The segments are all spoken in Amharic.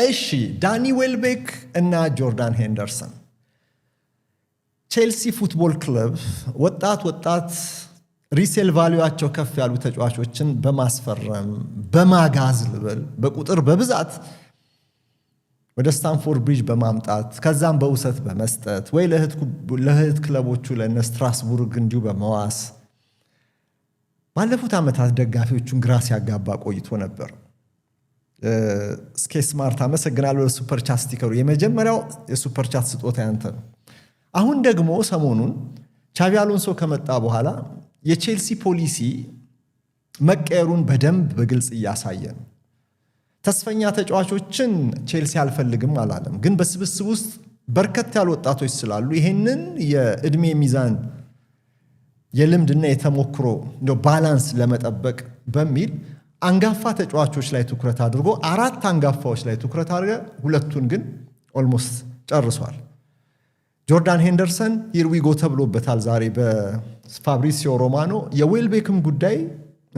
እሺ፣ ዳኒ ዌልቤክ እና ጆርዳን ሄንደርሰን። ቼልሲ ፉትቦል ክለብ ወጣት ወጣት resale value ዋቸው ከፍ ያሉ ተጫዋቾችን በማስፈረም፣ በማጋዝ ልበል፣ በቁጥር በብዛት ወደ ስታንፎርድ ብሪጅ በማምጣት፣ ከዛም በውሰት በመስጠት ወይ ለእህት ክለቦቹ ለእነ ስትራስቡርግ እንዲሁ በመዋስ ባለፉት ዓመታት ደጋፊዎቹን ግራ ሲያጋባ ቆይቶ ነበር። እስኬ ስማርት፣ አመሰግናለሁ ለ super chat sticker ኡ። የመጀመሪያው የ super chat ስጦታ ያንተ ነው። አሁን ደግሞ ሰሞኑን ቻቢ አሎንሶ ከመጣ በኋላ የቼልሲ ፖሊሲ መቀየሩን በደንብ በግልጽ እያሳየ ነው። ተስፈኛ ተጫዋቾችን ቼልሲ አልፈልግም አላለም፣ ግን በስብስብ ውስጥ በርከት ያሉ ወጣቶች ስላሉ ይሄንን የእድሜ ሚዛን፣ የልምድና የተሞክሮ balance ለመጠበቅ በሚል አንጋፋ ተጫዋቾች ላይ ትኩረት አድርጎ፣ አራት አንጋፋዎች ላይ ትኩረት አድርጎ ሁለቱን ግን almost ጨርሷል። ጆርዳን ሄንደርሰን here we go ተብሎበታል ዛሬ በፋብሪሲዮ ሮማኖ። የዌልቤክም ጉዳይ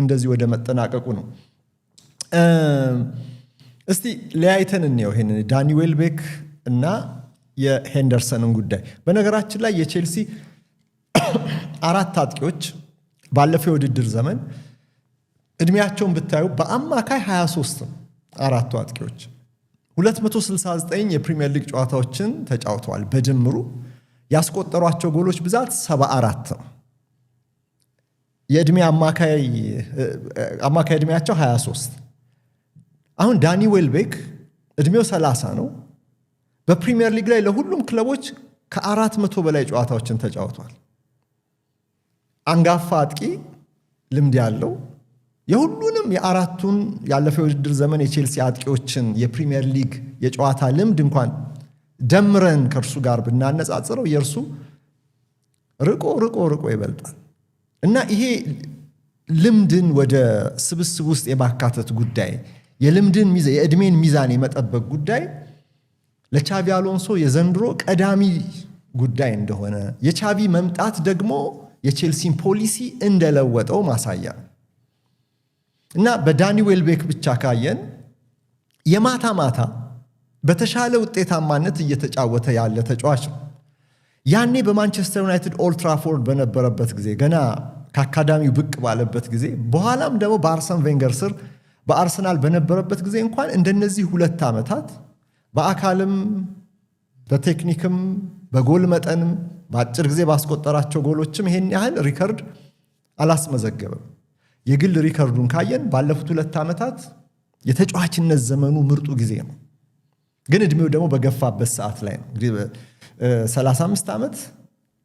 እንደዚህ ወደ መጠናቀቁ ነው። እስቲ ለያይተን እንየው ይሄንን ዳኒ ዌልቤክ እና የሄንደርሰንን ጉዳይ። በነገራችን ላይ የቼልሲ አራት አጥቂዎች ባለፈው የውድድር ዘመን እድሜያቸውን ብታዩ በአማካይ 23 ነው። አራቱ አጥቂዎች 269 የፕሪሚየር ሊግ ጨዋታዎችን ተጫውተዋል። በድምሩ ያስቆጠሯቸው ጎሎች ብዛት 74 ነው። የእድሜ አማካይ እድሜያቸው 23። አሁን ዳኒ ዌልቤክ እድሜው 30 ነው። በፕሪሚየር ሊግ ላይ ለሁሉም ክለቦች ከ400 በላይ ጨዋታዎችን ተጫውቷል። አንጋፋ አጥቂ፣ ልምድ ያለው፣ የሁሉንም የአራቱን ያለፈው የውድድር ዘመን የቼልሲ አጥቂዎችን የፕሪሚየር ሊግ የጨዋታ ልምድ እንኳን ደምረን ከእርሱ ጋር ብናነጻጽረው የእርሱ ርቆ ርቆ ርቆ ይበልጣል። እና ይሄ ልምድን ወደ ስብስብ ውስጥ የማካተት ጉዳይ፣ የልምድን ሚዛን፣ የዕድሜን ሚዛን የመጠበቅ ጉዳይ ለቻቪ አሎንሶ የዘንድሮ ቀዳሚ ጉዳይ እንደሆነ፣ የቻቪ መምጣት ደግሞ የቼልሲን ፖሊሲ እንደለወጠው ማሳያ ነው። እና በዳኒ ዌልቤክ ብቻ ካየን የማታ ማታ በተሻለ ውጤታማነት እየተጫወተ ያለ ተጫዋች ነው። ያኔ በማንቸስተር ዩናይትድ ኦልድትራፎርድ በነበረበት ጊዜ፣ ገና ከአካዳሚው ብቅ ባለበት ጊዜ፣ በኋላም ደግሞ በአርሰን ቬንገር ስር በአርሰናል በነበረበት ጊዜ እንኳን እንደነዚህ 2 ዓመታት በአካልም፣ በቴክኒክም፣ በጎል መጠንም፣ በአጭር ጊዜ ባስቆጠራቸው ጎሎችም ይሄን ያህል ሪከርድ አላስመዘገበም። የግል ሪከርዱን ካየን ባለፉት 2 ዓመታት የተጫዋችነት ዘመኑ ምርጡ ጊዜ ነው። ግን እድሜው ደግሞ በገፋበት ሰዓት ላይ ነው። እንግዲህ 35 ዓመት፣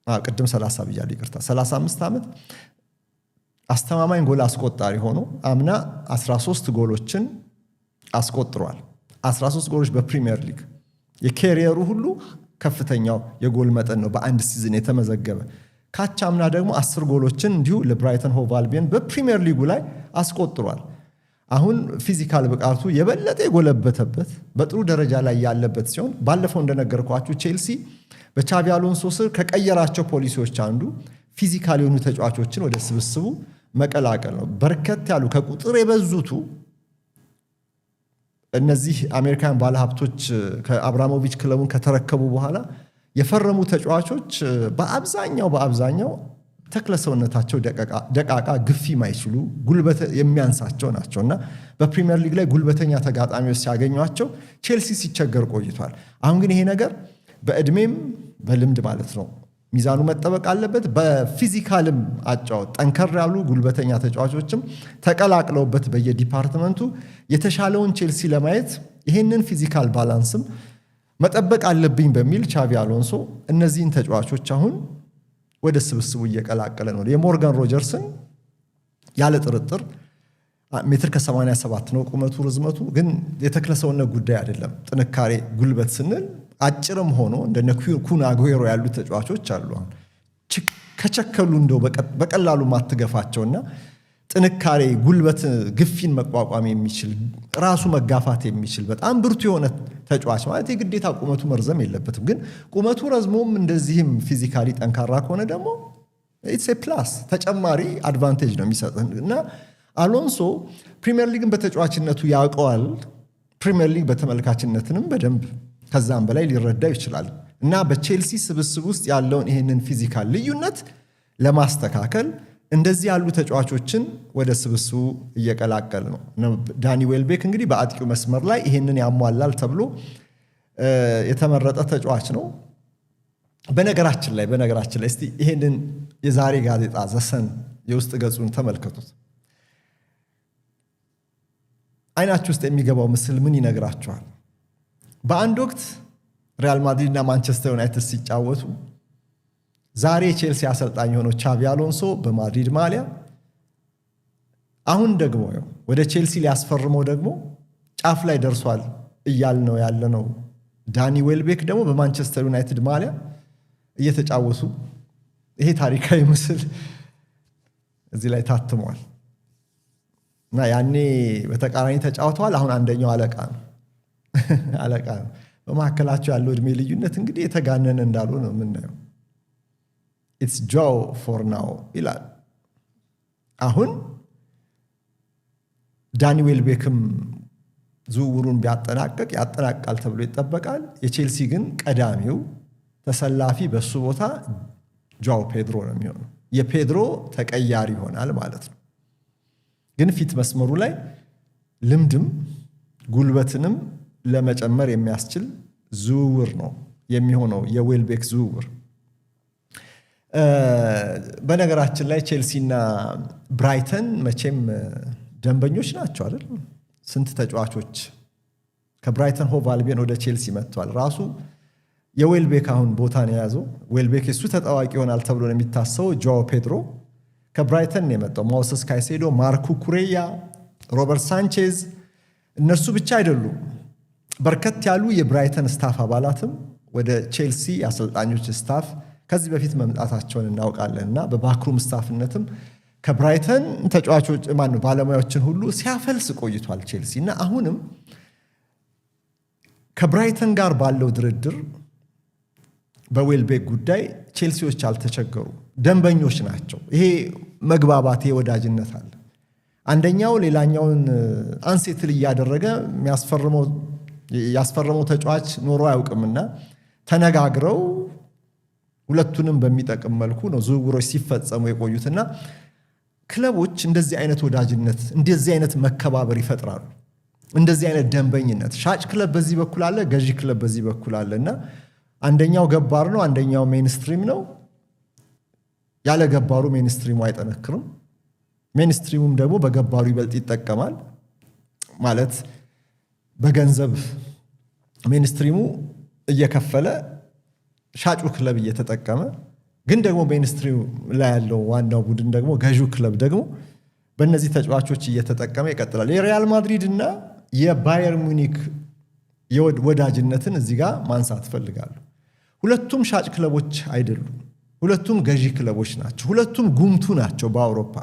ቅድም 30 ብያለሁ፣ ይቅርታ፣ 35 ዓመት አስተማማኝ ጎል አስቆጣሪ ሆኖ አምና 13 ጎሎችን አስቆጥሯል። 13 ጎሎች በፕሪሚየር ሊግ የ career ኡ ሁሉ ከፍተኛው የጎል መጠን ነው በአንድ season የተመዘገበ። ካቻምና ደግሞ 10 ጎሎችን እንዲሁ ለብራይተን ሆቭ አልቢዮን በፕሪሚየር ሊጉ ላይ አስቆጥሯል። አሁን physical ብቃቱ የበለጠ የጎለበተበት፣ በጥሩ ደረጃ ላይ ያለበት ሲሆን፣ ባለፈው እንደነገርኳችሁ ቼልሲ በቻቢ አሎንሶ ስር ከቀየራቸው ፖሊሲዎች አንዱ physical የሆኑ ተጫዋቾችን ወደ ስብስቡ መቀላቀል ነው። በርከት ያሉ፣ ከቁጥር የበዙቱ እነዚህ አሜሪካን ባለሀብቶች ከአብራሞቪች ክለቡን ከተረከቡ በኋላ የፈረሙ ተጫዋቾች በአብዛኛው ተክለ ሰውነታቸው ደቃቃ፣ ግፊ ማይችሉ፣ ጉልበት የሚያንሳቸው ናቸው እና በፕሪሚየር ሊግ ላይ ጉልበተኛ ተጋጣሚዎች ሲያገኟቸው ቼልሲ ሲቸገር ቆይቷል። አሁን ግን ይሄ ነገር በእድሜም በልምድ ማለት ነው ሚዛኑ መጠበቅ አለበት። በ physical ም አጫወት ጠንከር ያሉ ጉልበተኛ ተጫዋቾችም ተቀላቅለውበት በየ department ኡ የተሻለውን ቼልሲ ለማየት ይሄንን physical balance ም መጠበቅ አለብኝ በሚል ቻቪ አሎንሶ እነዚህን ተጫዋቾች አሁን ወደ ስብስቡ እየቀላቀለ ነው። የሞርጋን ሮጀርስን ያለ ጥርጥር ሜትር ከ87 ነው ቁመቱ፣ ርዝመቱ ግን የተክለ ሰውነት ጉዳይ አይደለም። ጥንካሬ፣ ጉልበት ስንል አጭርም ሆኖ እንደነ ኩን አጉዌሮ ያሉ ተጫዋቾች አሉ። አሁን ከቸከሉ እንደው በቀላሉ ማትገፋቸውና ጥንካሬ፣ ጉልበት፣ ግፊን መቋቋም የሚችል፣ ራሱ መጋፋት የሚችል በጣም ብርቱ የሆነ ተጫዋች ማለት የግዴታ ቁመቱ መርዘም የለበትም። ግን ቁመቱ ረዝሞም እንደዚህም physically ጠንካራ ከሆነ ደግሞ it's a plus፣ ተጨማሪ advantage ነው የሚሰጥህ። እና አሎንሶ ፕሪሚየር ሊግን በተጫዋችነቱ ያውቀዋል። ፕሪሚየር ሊግ በተመልካችነትንም በደንብ ከዛም በላይ ሊረዳው ይችላል እና በቼልሲ ስብስብ ውስጥ ያለውን ይህንን physical ልዩነት ለማስተካከል እንደዚህ ያሉ ተጫዋቾችን ወደ ስብስቡ እየቀላቀለ ነው። ዳኒ ዌልቤክ እንግዲህ በአጥቂው መስመር ላይ ይህንን ያሟላል ተብሎ የተመረጠ ተጫዋች ነው። በነገራችን ላይ እስቲ ይሄንን የዛሬ ጋዜጣ The Sun የውስጥ ገጹን ተመልከቱት። አይናችሁ ውስጥ የሚገባው ምስል ምን ይነግራችኋል? በአንድ ወቅት ሪያል ማድሪድ እና ማንቸስተር ዩናይትድ ሲጫወቱ ዛሬ የቼልሲ አሰልጣኝ የሆነው ቻቢ አሎንሶ በማድሪድ ማሊያ፣ አሁን ደግሞ ወደ ቼልሲ ሊያስፈርመው ደግሞ ጫፍ ላይ ደርሷል እያልን ነው ያለነው። ዳኒ ዌልቤክ ደግሞ በማንቸስተር ዩናይትድ ማሊያ እየተጫወቱ ይሄ ታሪካዊ ምስል እዚህ ላይ ታትሟል እና ያኔ በተቃራኒ ተጫውተዋል። አሁን አንደኛው አለቃ ነው። በመካከላቸው ያለው እድሜ ልዩነት እንግዲህ የተጋነነ እንዳልሆነ ነው የምናየው። "It's João for now" ይላል። አሁን ዳኒ ዌልቤክም ዝውውሩን ቢያጠናቅቅ ያጠናቅቃል ተብሎ ይጠበቃል። የቼልሲ ግን ቀዳሚው ተሰላፊ በሱ ቦታ ጆዋ ፔድሮ ነው የሚሆነው። የፔድሮ ተቀያሪ ይሆናል ማለት ነው። ግን ፊት መስመሩ ላይ ልምድም ጉልበትንም ለመጨመር የሚያስችል ዝውውር ነው የሚሆነው የዌልቤክ ዝውውር። በነገራችን ላይ ቼልሲና ብራይተን መቼም ደንበኞች ናቸው አይደል? ስንት ተጫዋቾች ከብራይተን ሆቭ አልቢዮን ወደ ቼልሲ መጥተዋል። ራሱ የዌልቤክ አሁን ቦታን የያዘው ዌልቤክ የሱ ተጠባባቂ ይሆናል ተብሎ ነው የሚታሰበው። ጆዋ ፔድሮ ከብራይተን ነው የመጣው። ሞይሰስ ካይሴዶ፣ ማርክ ኩኩሬያ፣ ሮበርት ሳንቼዝ እነርሱ ብቻ አይደሉም። በርከት ያሉ የብራይተን staff አባላትም ወደ ቼልሲ የአሰልጣኞች staff ከዚህ በፊት መምጣታቸውን እናውቃለን እና በ backroom staff ነትም ከብራይተን ተጫዋቾች ማነው ባለሙያዎችን ሁሉ ሲያፈልስ ቆይቷል ቼልሲ። እና አሁንም ከብራይተን ጋር ባለው ድርድር በዌልቤክ ጉዳይ ቼልሲዎች አልተቸገሩ፣ ደንበኞች ናቸው። ይሄ መግባባት፣ ይሄ ወዳጅነት አለ። አንደኛው ሌላኛውን unsettle እያደረገ ያስፈረመው ተጫዋች ኖሮ አያውቅምና ተነጋግረው ሁለቱንም በሚጠቅም መልኩ ነው ዝውውሮች ሲፈጸሙ የቆዩትና ክለቦች እንደዚህ አይነት ወዳጅነት፣ እንደዚህ አይነት መከባበር ይፈጥራሉ። እንደዚህ አይነት ደንበኝነት ሻጭ ክለብ በዚህ በኩል አለ፣ ገዢ ክለብ በዚህ በኩል አለ እና አንደኛው ገባር ነው፣ አንደኛው mainstream ነው። ያለ ገባሩ mainstream ኡ አይጠነክርም። Mainstream ኡም ደግሞ በገባሩ ይበልጥ ይጠቀማል። ማለት በገንዘብ mainstream ኡ እየከፈለ ሻጩ ክለብ እየተጠቀመ፣ ግን ደግሞ mainstream ላይ ያለው ዋናው ቡድን ደግሞ ገዢው ክለብ ደግሞ በእነዚህ ተጫዋቾች እየተጠቀመ ይቀጥላል። የሪያል ማድሪድ እና የባየር ሙኒክ ወዳጅነትን እዚህ ጋር ማንሳት እፈልጋለሁ። ሁለቱም ሻጭ ክለቦች አይደሉም። ሁለቱም ገዢ ክለቦች ናቸው። ሁለቱም ጉምቱ ናቸው በአውሮፓ።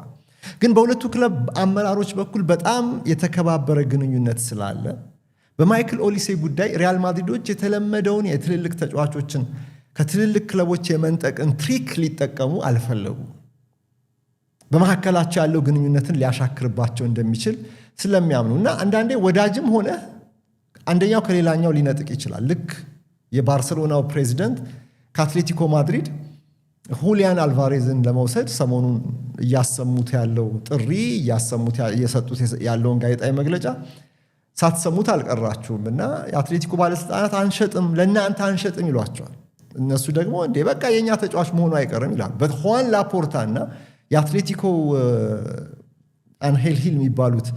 ግን በሁለቱ ክለብ አመራሮች በኩል በጣም የተከባበረ ግንኙነት ስላለ በማይክል ኦሊሴ ጉዳይ ሪያል ማድሪዶች የተለመደውን የትልልቅ ተጫዋቾችን ከትልልቅ ክለቦች የመንጠቅን trick ሊጠቀሙ አልፈለጉም። በመካከላቸው ያለው ግንኙነትን ሊያሻክርባቸው እንደሚችል ስለሚያምኑ እና አንዳንዴ ወዳጅም ሆነ አንደኛው ከሌላኛው ሊነጥቅ ይችላል። ልክ የባርሰሎናው ፕሬዚደንት ከአትሌቲኮ ማድሪድ ሁሊያን አልቫሬዝን ለመውሰድ ሰሞኑን እያሰሙት ያለው ጥሪ፣ እያሰሙት እየሰጡት ያለውን ጋዜጣዊ መግለጫ ሳትሰሙት አልቀራችሁም እና የአትሌቲኮ ባለስልጣናት አንሸጥም፣ ለእናንተ አንሸጥም ይሏቸዋል። እነሱ ደግሞ እንዴ በቃ የእኛ ተጫዋች መሆኑ አይቀርም ይላሉ። በሁዋን ላፖርታ እና የአትሌቲኮ አንሄል ሂል የሚባሉት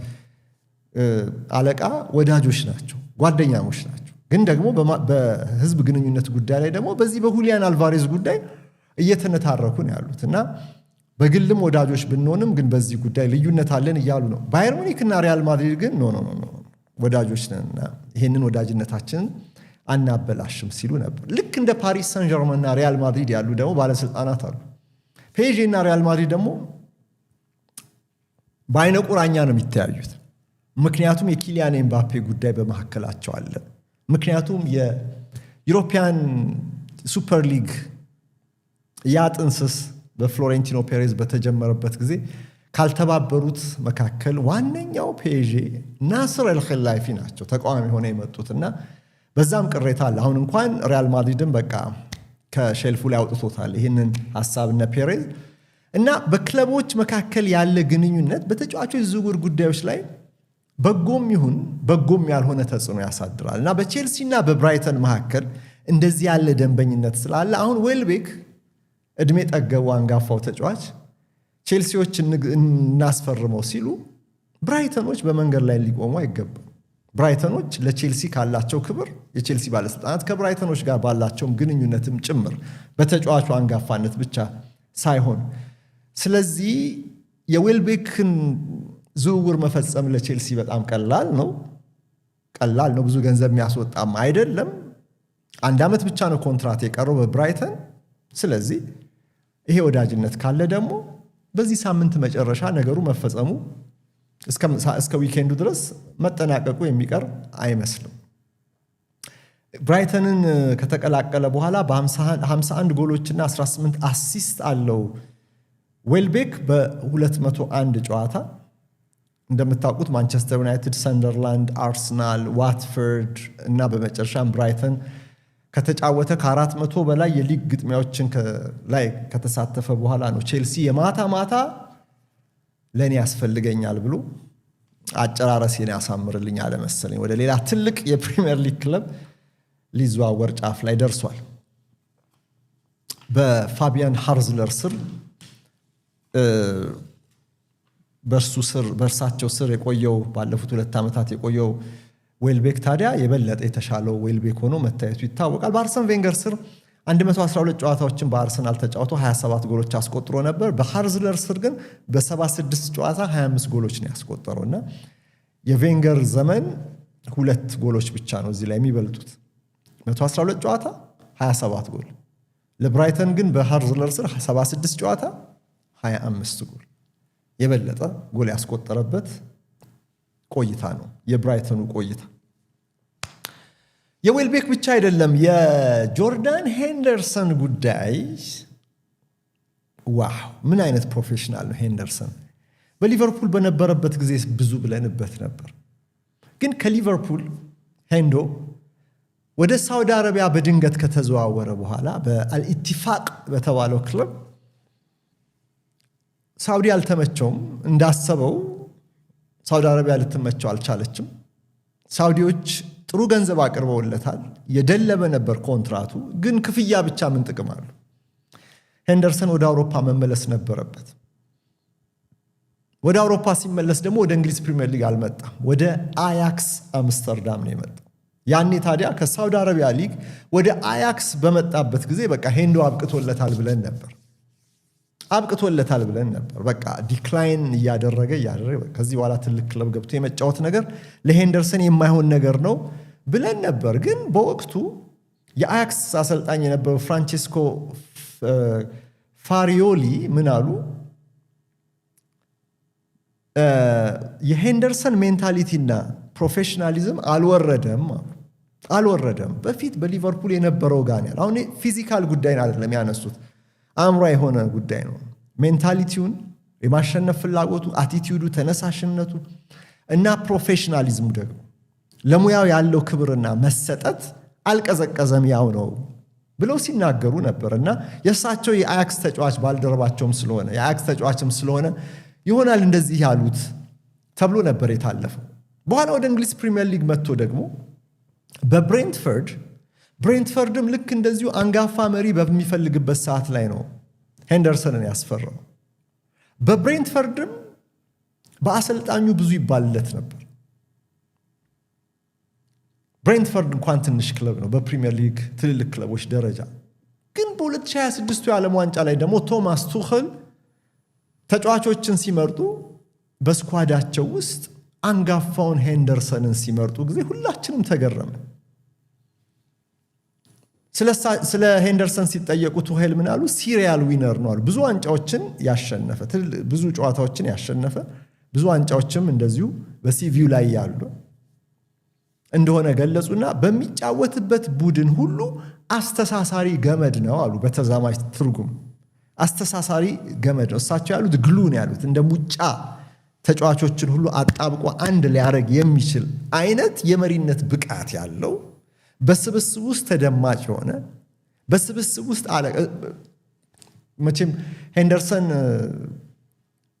አለቃ ወዳጆች ናቸው፣ ጓደኛሞች ናቸው። ግን ደግሞ በህዝብ ግንኙነት ጉዳይ ላይ ደግሞ በዚህ በሁሊያን አልቫሬዝ ጉዳይ እየተነታረኩ ነው ያሉት እና በግልም ወዳጆች ብንሆንም ግን በዚህ ጉዳይ ልዩነት አለን እያሉ ነው። ባየር ሙኒክ እና ሪያል ማድሪድ ግን no, no, no፣ ወዳጆች ነን እና ይህንን ወዳጅነታችንን አናበላሽም ሲሉ ነበር። ልክ እንደ ፓሪስ ሳን ዠርመን እና ሪያል ማድሪድ ያሉ ደግሞ ባለስልጣናት አሉ። ፔዤ እና ሪያል ማድሪድ ደግሞ በአይነ ቁራኛ ነው የሚተያዩት። ምክንያቱም የኪሊያን ኤምባፔ ጉዳይ በመካከላቸው አለ። ምክንያቱም የ European Super League ያ ጥንስስ በፍሎሬንቲኖ ፔሬዝ በተጀመረበት ጊዜ ካልተባበሩት መካከል ዋነኛው ፔዤ ናስር ኤል-ኸላይፊ ናቸው፣ ተቃዋሚ ሆነው የመጡት። እና በዛም ቅሬታ አለ። አሁን እንኳን ሪያል ማድሪድን በቃ ከ shelf ኡ ላይ አውጥቶታል ይህንን ሀሳብ እነ ፔሬዝ። እና በክለቦች መካከል ያለ ግንኙነት በተጫዋቾች ዝውውር ጉዳዮች ላይ በጎም ይሁን በጎም ያልሆነ ተጽዕኖ ያሳድራል። እና በቼልሲ እና በብራይተን መካከል እንደዚህ ያለ ደንበኝነት ስላለ አሁን ዌልቤክ፣ እድሜ ጠገቡ አንጋፋው ተጫዋች፣ ቼልሲዎች እናስፈርመው ሲሉ ብራይተኖች በመንገድ ላይ ሊቆሙ አይገባም። ብራይተኖች ለቼልሲ ካላቸው ክብር፣ የቼልሲ ባለስልጣናት ከብራይተኖች ጋር ባላቸውም ግንኙነትም ጭምር፣ በተጫዋቹ አንጋፋነት ብቻ ሳይሆን። ስለዚህ የዌልቤክን ዝውውር መፈጸም ለቼልሲ በጣም ቀላል ነው፣ ቀላል ነው። ብዙ ገንዘብ የሚያስወጣም አይደለም። አንድ ዓመት ብቻ ነው ኮንትራት የቀረው በብራይተን። ስለዚህ ይሄ ወዳጅነት ካለ ደግሞ በዚህ ሳምንት መጨረሻ ነገሩ መፈጸሙ፣ እስከ weekend ኡ ድረስ መጠናቀቁ የሚቀር አይመስልም። ብራይተንን ከተቀላቀለ በኋላ በ51 ጎሎችና 18 assist አለው ዌልቤክ በ201 ጨዋታ። እንደምታውቁት ማንቸስተር ዩናይትድ፣ ሰንደርላንድ፣ አርሰናል፣ ዋትፈርድ እና በመጨረሻም ብራይተን ከተጫወተ፣ ከ400 በላይ የሊግ ግጥሚያዎችን ላይ ከተሳተፈ በኋላ ነው ቼልሲ የማታ ማታ ለእኔ ያስፈልገኛል ብሎ አጨራረሴን ያሳምርልኝ አለ መሰለኝ። ወደ ሌላ ትልቅ የፕሪሚየር ሊግ ክለብ ሊዘዋወር ጫፍ ላይ ደርሷል። በፋቢያን ሃርዝለር ስር፣ በእርሱ ስር፣ በእርሳቸው ስር የቆየው፣ ባለፉት 2 ዓመታት የቆየው ዌልቤክ ታዲያ የበለጠ የተሻለው ዌልቤክ ሆኖ መታየቱ ይታወቃል። በአርሰን ቬንገር ስር 112 ጨዋታዎችን በአርሰናል ተጫውቶ 27 ጎሎች አስቆጥሮ ነበር። በሃርዝለር ስር ግን በ76 ጨዋታ 25 ጎሎች ነው ያስቆጠረው እና የቬንገር ዘመን ሁለት ጎሎች ብቻ ነው እዚህ ላይ የሚበልጡት። 112 ጨዋታ 27 ጎል። ለብራይተን ግን በሃርዝለር ስር 76 ጨዋታ 25 ጎል፣ የበለጠ ጎል ያስቆጠረበት ቆይታ ነው የብራይተኑ ቆይታ። የዌልቤክ ብቻ አይደለም፣ የጆርዳን ሄንደርሰን ጉዳይ wow! ምን አይነት professional ነው ሄንደርሰን። በሊቨርፑል በነበረበት ጊዜ ብዙ ብለንበት ነበር። ግን ከሊቨርፑል ሄንዶ ወደ ሳውዲ አረቢያ በድንገት ከተዘዋወረ በኋላ በአልኢቲፋቅ በተባለው ክለብ ሳውዲ አልተመቸውም። እንዳሰበው ሳውዲ አረቢያ ልትመቸው አልቻለችም። ሳውዲዎች ጥሩ ገንዘብ አቅርበውለታል። የደለበ ነበር ኮንትራቱ። ግን ክፍያ ብቻ ምን ጥቅም አለው? ሄንደርሰን ወደ አውሮፓ መመለስ ነበረበት። ወደ አውሮፓ ሲመለስ ደግሞ ወደ እንግሊዝ ፕሪምየር ሊግ አልመጣም። ወደ አያክስ አምስተርዳም ነው የመጣው። ያኔ ታዲያ ከሳውዲ አረቢያ ሊግ ወደ አያክስ በመጣበት ጊዜ በቃ ሄንዶ አብቅቶለታል ብለን ነበር። አብቅቶለታል ብለን ነበር። በቃ decline እያደረገ እያደረገ ከዚህ በኋላ ትልቅ ክለብ ገብቶ የመጫወት ነገር ለሄንደርሰን የማይሆን ነገር ነው ብለን ነበር። ግን በወቅቱ የአያክስ አሰልጣኝ የነበረው ፍራንቼስኮ ፋሪዮሊ ምን አሉ? የሄንደርሰን mentality ና professionalism አልወረደም አሉ። አልወረደም። በፊት በሊቨርፑል የነበረው ጋር ያለ፣ አሁን physical ጉዳይን አይደለም ያነሱት፣ አእምሮ የሆነ ጉዳይ ነው። Mentality ውን፣ የማሸነፍ ፍላጎቱ፣ attitude ኡ፣ ተነሳሽነቱ እና professionalism ኡ ደግሞ ለሙያው ያለው ክብርና መሰጠት አልቀዘቀዘም፣ ያው ነው ብለው ሲናገሩ ነበር። እና የእሳቸው የአያክስ ተጫዋች ባልደረባቸውም ስለሆነ፣ የአያክስ ተጫዋችም ስለሆነ ይሆናል እንደዚህ ያሉት ተብሎ ነበር የታለፈው። በኋላ ወደ እንግሊዝ ፕሪሚየር ሊግ መጥቶ ደግሞ በብሬንትፈርድ፣ ብሬንትፈርድም ልክ እንደዚሁ አንጋፋ መሪ በሚፈልግበት ሰዓት ላይ ነው ሄንደርሰንን ያስፈረመው። በብሬንትፈርድም በአሰልጣኙ ብዙ ይባልለት ነበር። ብሬንትፈርድ እንኳን ትንሽ ክለብ ነው በፕሪሚየር ሊግ ትልልቅ ክለቦች ደረጃ። ግን በ2026 የዓለም ዋንጫ ላይ ደግሞ ቶማስ ቱኸል ተጫዋቾችን ሲመርጡ በ squad ኣቸው ውስጥ አንጋፋውን ሄንደርሰንን ሲመርጡ ጊዜ ሁላችንም ተገረምን። ስለ ሄንደርሰን ሲጠየቁ ቱሄል ምን አሉ? Serial winner ነው አሉ። ብዙ ዋንጫዎችን ያሸነፈ፣ ብዙ ጨዋታዎችን ያሸነፈ፣ ብዙ ዋንጫዎችም እንደዚሁ በ CV ው ላይ ያሉ እንደሆነ ገለጹና በሚጫወትበት ቡድን ሁሉ አስተሳሳሪ ገመድ ነው አሉ። በተዛማጅ ትርጉም አስተሳሳሪ ገመድ ነው። እሳቸው ያሉት glue ነው ያሉት፣ እንደ ሙጫ ተጫዋቾችን ሁሉ አጣብቆ አንድ ሊያደርግ የሚችል አይነት የመሪነት ብቃት ያለው፣ በስብስብ ውስጥ ተደማጭ የሆነ፣ በስብስብ ውስጥ አለ። መቼም ሄንደርሰን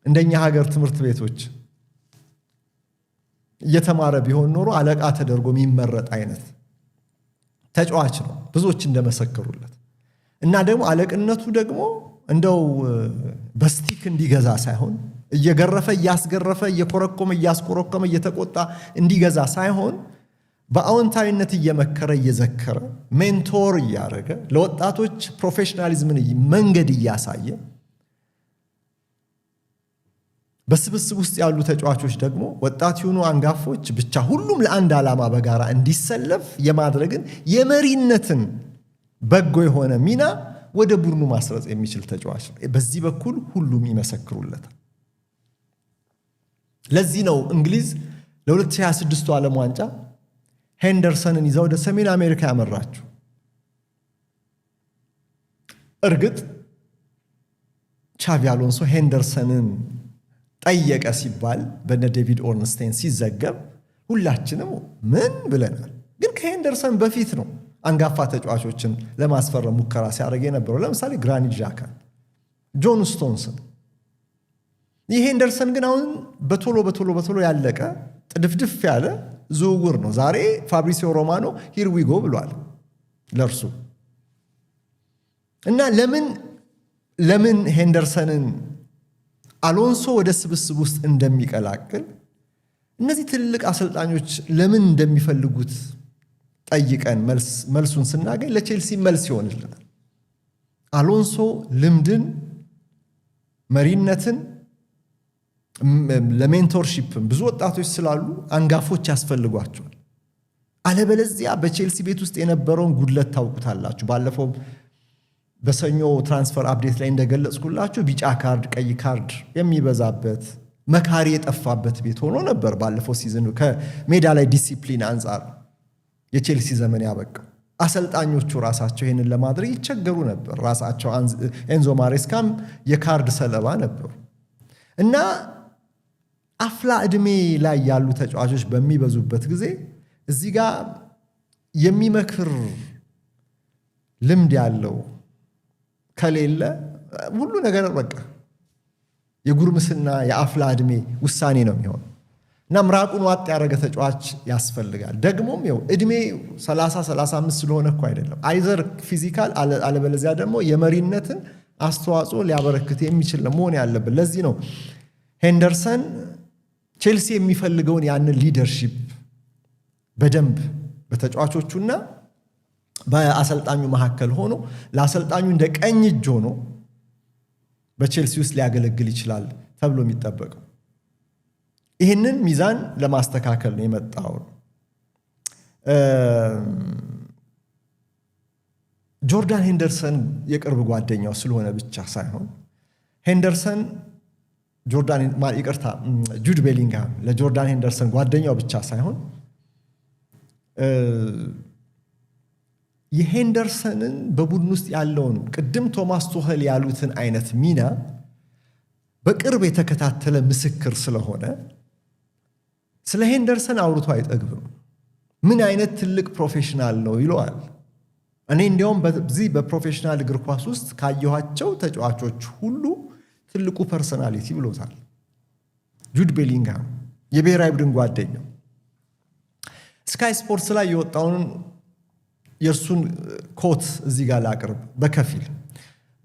እንደኛ ሀገር ትምህርት ቤቶች እየተማረ ቢሆን ኖሮ አለቃ ተደርጎ የሚመረጥ አይነት ተጫዋች ነው፣ ብዙዎች እንደመሰከሩለት። እና ደግሞ አለቅነቱ ደግሞ እንደው በ stick እንዲገዛ ሳይሆን፣ እየገረፈ እያስገረፈ፣ እየኮረኮመ እያስኮረኮመ፣ እየተቆጣ እንዲገዛ ሳይሆን፣ በአዎንታዊነት እየመከረ፣ እየዘከረ፣ mentor እያደረገ፣ ለወጣቶች professionalism ን መንገድ እያሳየ፣ በስብስብ ውስጥ ያሉ ተጫዋቾች ደግሞ ወጣት ይሁኑ አንጋፎች ብቻ ሁሉም ለአንድ ዓላማ በጋራ እንዲሰለፍ የማድረግን የመሪነትን በጎ የሆነ ሚና ወደ ቡድኑ ማስረጽ የሚችል ተጫዋች ነው። በዚህ በኩል ሁሉም ይመሰክሩለታል። ለዚህ ነው እንግሊዝ ለ2026ቱ ዓለም ዋንጫ ሄንደርሰንን ይዛ ወደ ሰሜን አሜሪካ ያመራችው። እርግጥ ቻቪ አሎንሶ ሄንደርሰንን ጠየቀ ሲባል በነ ዴቪድ ኦርንስቴን ሲዘገብ ሁላችንም ምን ብለናል። ግን ከሄንደርሰን በፊት ነው አንጋፋ ተጫዋቾችን ለማስፈረም ሙከራ ሲያደርግ የነበረው። ለምሳሌ ግራኒት ዣካን፣ ጆን ስቶንስን። ይህ ሄንደርሰን ግን አሁን በቶሎ በቶሎ በቶሎ ያለቀ ጥድፍድፍ ያለ ዝውውር ነው። ዛሬ ፋብሪሲዮ ሮማኖ "Here we go" ብሏል ለእርሱ። እና ለምን ሄንደርሰንን አሎንሶ ወደ ስብስብ ውስጥ እንደሚቀላቅል፣ እነዚህ ትልልቅ አሰልጣኞች ለምን እንደሚፈልጉት ጠይቀን መልሱን ስናገኝ ለቼልሲ መልስ ይሆንልናል። አሎንሶ ልምድን፣ መሪነትን፣ ለ mentorship ም ብዙ ወጣቶች ስላሉ አንጋፎች ያስፈልጓቸዋል። አለበለዚያ በቼልሲ ቤት ውስጥ የነበረውን ጉድለት ታውቁታላችሁ። ባለፈው በሰኞ transfer update ላይ እንደገለጽኩላችሁ ቢጫ ካርድ፣ ቀይ ካርድ የሚበዛበት፣ መካሪ የጠፋበት ቤት ሆኖ ነበር። ባለፈው season ከሜዳ ላይ ዲሲፕሊን አንጻር የቼልሲ ዘመን ያበቃው። አሰልጣኞቹ ራሳቸው ይህንን ለማድረግ ይቸገሩ ነበር። ራሳቸው ኤንዞ ማሬስካም የካርድ ሰለባ ነበሩ። እና አፍላ ዕድሜ ላይ ያሉ ተጫዋቾች በሚበዙበት ጊዜ እዚህ ጋር የሚመክር ልምድ ያለው ከሌለ ሁሉ ነገር በቃ የጉርምስና የአፍላ ዕድሜ ውሳኔ ነው የሚሆነው እና ምራቁን ዋጥ ያደረገ ተጫዋች ያስፈልጋል። ደግሞም ይኸው ዕድሜ 30 35 ስለሆነ እኮ አይደለም፣ either physical አለበለዚያ ደግሞ የመሪነትን አስተዋጽኦ ሊያበረክት የሚችል ነው መሆን ያለብን። ለዚህ ነው ሄንደርሰን ቼልሲ የሚፈልገውን ያንን leadership በደንብ በተጫዋቾቹና በአሰልጣኙ መካከል ሆኖ ለአሰልጣኙ እንደ ቀኝ እጅ ሆኖ በቼልሲ ውስጥ ሊያገለግል ይችላል ተብሎ የሚጠበቀው። ይህንን ሚዛን ለማስተካከል ነው የመጣው። ጆርዳን ሄንደርሰን የቅርብ ጓደኛው ስለሆነ ብቻ ሳይሆን፣ ሄንደርሰን ጆርዳን፣ ይቅርታ፣ ጁድ ቤሊንግሃም ለጆርዳን ሄንደርሰን ጓደኛው ብቻ ሳይሆን የሄንደርሰንን በቡድን ውስጥ ያለውን ቅድም ቶማስ ቱኸል ያሉትን አይነት ሚና በቅርብ የተከታተለ ምስክር ስለሆነ ስለ ሄንደርሰን አውርቶ አይጠግብም። ምን አይነት ትልቅ professional ነው ይለዋል። እኔ እንዲያውም በዚህ በ professional እግር ኳስ ውስጥ ካየኋቸው ተጫዋቾች ሁሉ ትልቁ personality ብሎታል። ጁድ ቤሊንግሃም የብሔራዊ ቡድን ጓደኛው ስካይ ስፖርትስ ላይ የወጣውን የእርሱን quote እዚህ ጋር ላቅርብ በከፊል።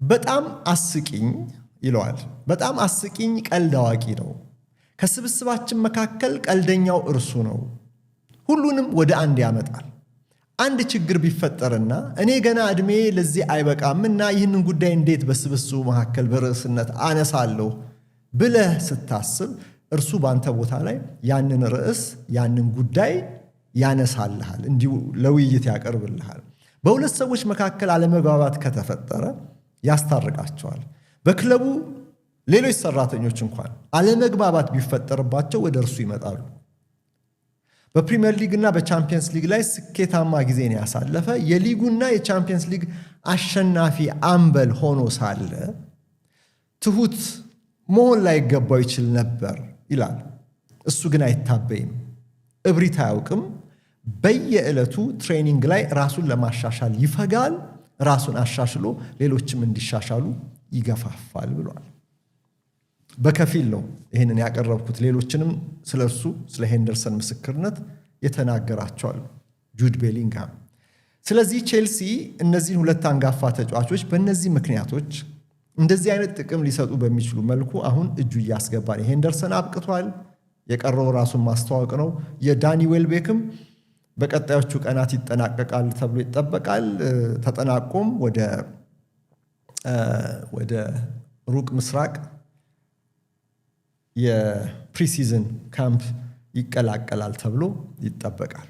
በጣም አስቂኝ ይለዋል። በጣም አስቂኝ ቀልድ አዋቂ ነው። ከስብስባችን መካከል ቀልደኛው እርሱ ነው። ሁሉንም ወደ አንድ ያመጣል። አንድ ችግር ቢፈጠርና እኔ ገና ዕድሜ ለዚህ አይበቃምና ይህንን ጉዳይ እንዴት በስብስቡ መካከል በርዕስነት አነሳለሁ ብለህ ስታስብ እርሱ በአንተ ቦታ ላይ ያንን ርዕስ፣ ያንን ጉዳይ ያነሳልሃል፣ እንዲሁ ለውይይት ያቀርብልሃል። በሁለት ሰዎች መካከል አለመግባባት ከተፈጠረ ያስታርቃቸዋል። በክለቡ ሌሎች ሰራተኞች እንኳን አለመግባባት ቢፈጠርባቸው ወደ እርሱ ይመጣሉ። በፕሪሚየር ሊግ እና በቻምፒየንስ ሊግ ላይ ስኬታማ ጊዜን ያሳለፈ፣ የሊጉና የቻምፒየንስ ሊግ አሸናፊ አምበል ሆኖ ሳለ ትሁት መሆን ላይገባው ይችል ነበር ይላል። እሱ ግን አይታበይም፣ እብሪት አያውቅም። በየዕለቱ training ላይ ራሱን ለማሻሻል ይፈጋል። ራሱን አሻሽሎ ሌሎችም እንዲሻሻሉ ይገፋፋል ብሏል። በከፊል ነው ይህንን ያቀረብኩት። ሌሎችንም ስለ እርሱ፣ ስለ ሄንደርሰን ምስክርነት የተናገራቸዋል ጁድ ቤሊንግሃም። ስለዚህ ቼልሲ እነዚህን ሁለት አንጋፋ ተጫዋቾች በእነዚህ ምክንያቶች እንደዚህ አይነት ጥቅም ሊሰጡ በሚችሉ መልኩ አሁን እጁ እያስገባ ነው። ሄንደርሰን አብቅቷል። የቀረው ራሱን ማስተዋወቅ ነው። የዳኒ ዌልቤክም በቀጣዮቹ ቀናት ይጠናቀቃል ተብሎ ይጠበቃል። ተጠናቆም ወደ ሩቅ ምስራቅ የ pre-season camp ይቀላቀላል ተብሎ ይጠበቃል።